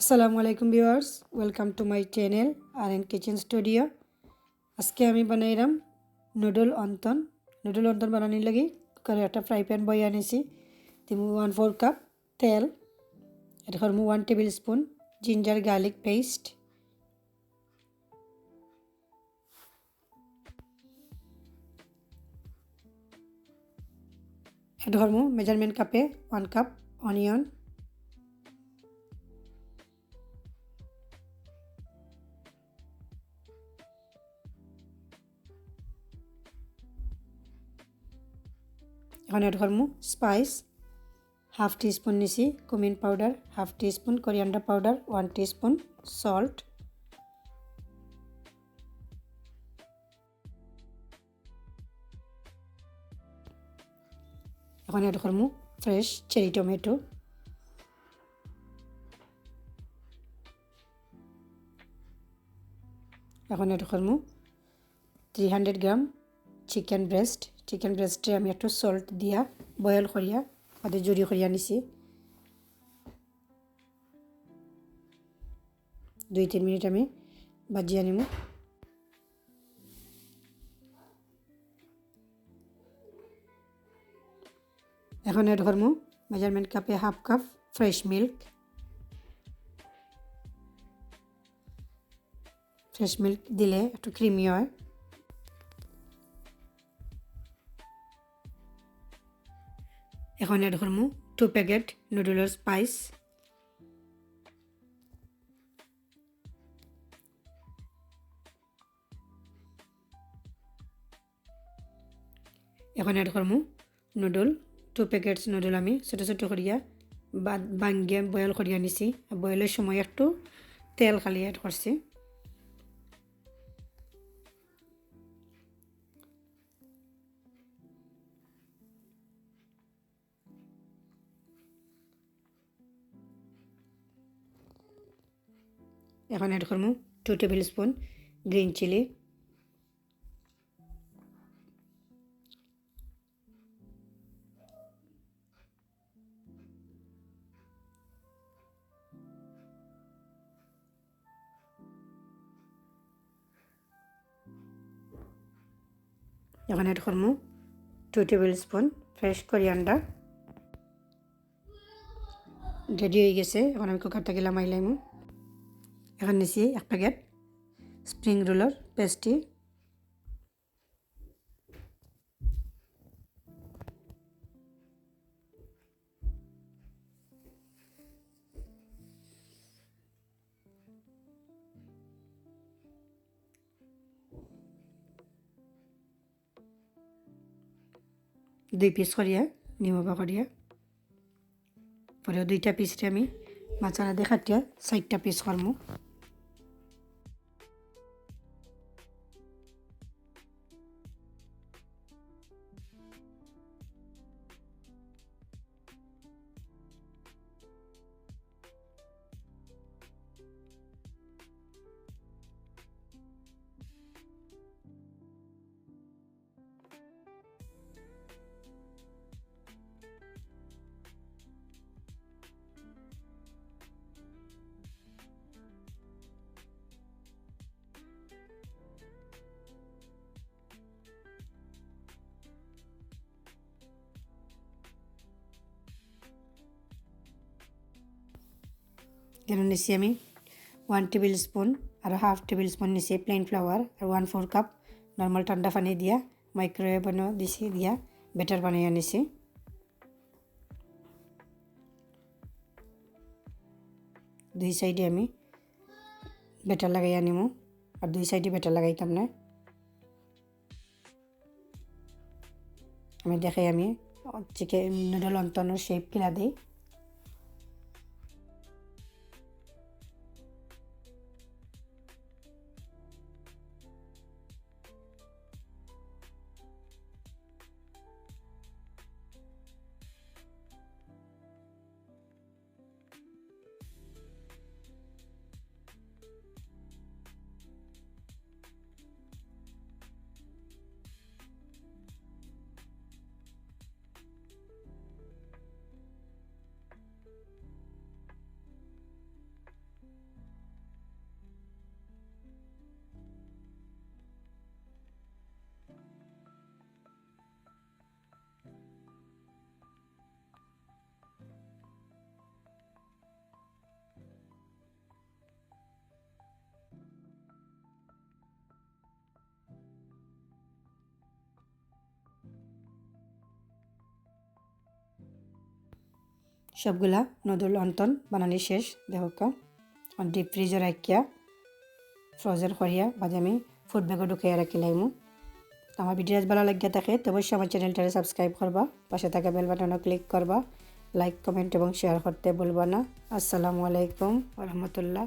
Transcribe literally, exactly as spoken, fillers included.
আসসালামু আলাইকুম viewers, welcome to my channel R N Kitchen Studio। আজকে আমি বানাইরাম নুডল অন্তন। নুডল অন্তন বানানির লাগি কুকারে একটা ফ্রাই প্যান বইয়া আনিছি। দিমু ওয়ান ফোর কাপ তেল। Add করমু one tablespoon ginger garlic paste. Add করমু মেজারমেন্ট কাপে ওয়ান কাপ অনিয়ন। এখন add করমু স্পাইস। হাফ টি স্পুন নিছি cumin powder, half teaspoon coriander powder, one teaspoon salt. এখন add করমু fresh cherry tomato. এখন add করমু three hundred gram chicken breast. Chicken ব্রেস্টে আমি একটু সল্ট দিয়া বয়েল করিয়া, অর্ধেক জুড়ি করিয়া নিছি। দুই তিন মিনিট আমি ভাজিয়া নিমু। এখন add করমু মেজারমেন্ট কাপে half cup fresh milk. Fresh milk দিলে একটু ক্রিমি হয়। এখন add করমু টু প্যাকেট নুডলর স্পাইস। এখন add করমু নুডল। টু প্যাকেটস নুডল আমি ছোট ছোট করিয়া বা-, ভাঙ্গিয়া বয়েল করিয়া নিছি। বয়েলের সময় একটু তেল খালি add করছি। এখন add করমু two tablespoon green chilli. এখন add করমু two tablespoon fresh coriander. Ready হয়ে গেছে, এখন আমি কুকার থেকে লামাই লাইমু। এখন নিছি এক প্যাকেট স্প্রিং রোলর পেস্ট্রি। দুই পিস করিয়া নিমবা করিয়া, পরে দুইটা পিসরে আমি মাঝখানে দিয়া কাটিয়া চারটা পিস করমু। এখানো নিছি আমি ওয়ান টেবিল স্পুন আর হাফ টেবিল স্পুন নিছি প্লেন ফ্লাওয়ার আর ওয়ান ফোর কাপ নর্মাল ঠান্ডা পানি দিয়া মাইক্রোওয়েভে দিছি, দিয়া ব্যাটার বানাইয়া নিছি। দুই সাইডে আমি ব্যাটার লাগাইয়া নিমু, আর দুই সাইডে ব্যাটার লাগাইতাম না। আমি দেখাই আমি চিকেন নুডল অন্তনর শেপ কিলা দেই। সবগুলা নুডল অন্তন বানানি শেষ। দেখউক্কা, ডিপ ফ্রিজও রাখিয়া ফ্রোজেন করিয়া বাদে আমি ফুড ব্যাগও ঢুকাইয়া রাখিলাইমু। তো আমার ভিডিও যদি ভালা লাগিয়া থাকে, তো অবশ্যই আমার চ্যানেলটারে সাবস্ক্রাইব করবা, পাশে থাকা বেল বাটনও ক্লিক করবা, লাইক, কমেন্ট এবং শেয়ার করতে ভুলবা না। আসসালামু আলাইকুম ওয়া রাহমাতুল্লাহ।